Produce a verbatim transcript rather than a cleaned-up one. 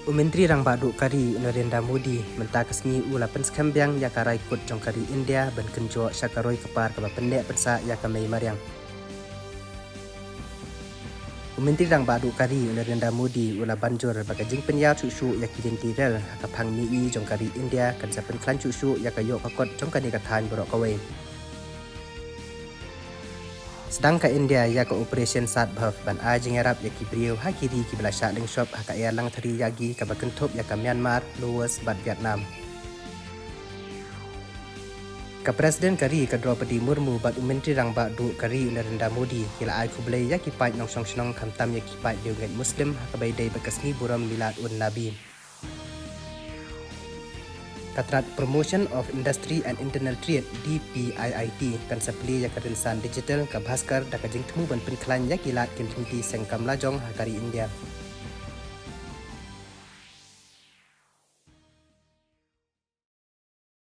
U Myntri Rangbah Duh ka ri u Narendra Modi mynta ka sngi u la pynskhem biang ïa ka rai kut jong ka ri India ban kynjoh sha ka roi ka par kaba pynneh pynsah ïa ka mei mariang. U Myntri Rangbah Duh ka ri u Narendra Modi u la ban jur ba ka jingpynïar shuh shuh ïa ki lynti rel ha ka phang mihngi jong ka ri India kan sa pynkhlaiñ shuh shuh ïa ka ïoh ka kot jong kane ka thaiñ baroh kawei. Sdang ka India ïa ka Operation Sadbhav ban ai jingïarap ïa ki briew ha ki ri kiba la shah lyngshop ha ka air langthari ïa ki kaba kynthup ïa ka Myanmar, Laos bad Vietnam. Ka President ka ri ka Droupadi Murmu bad u Myntri Rangbah Duh ka ri u Narendra Modi ki la ai khublei ïa ki paid nongshong shnong khamtam ïa ki paid riewngeit Muslim ha kaba ïadei bad ka sngi burom Milad un Nabi. Ka tnat Promotion of Industry and Internal Trade, D P I I T, kan sa plie ïa ka rynsan digital ka Bhaskar da ka jingthmu ban pynkhlaiñ ïa ki lad ki lynti seng kam lajong ha ka ri India.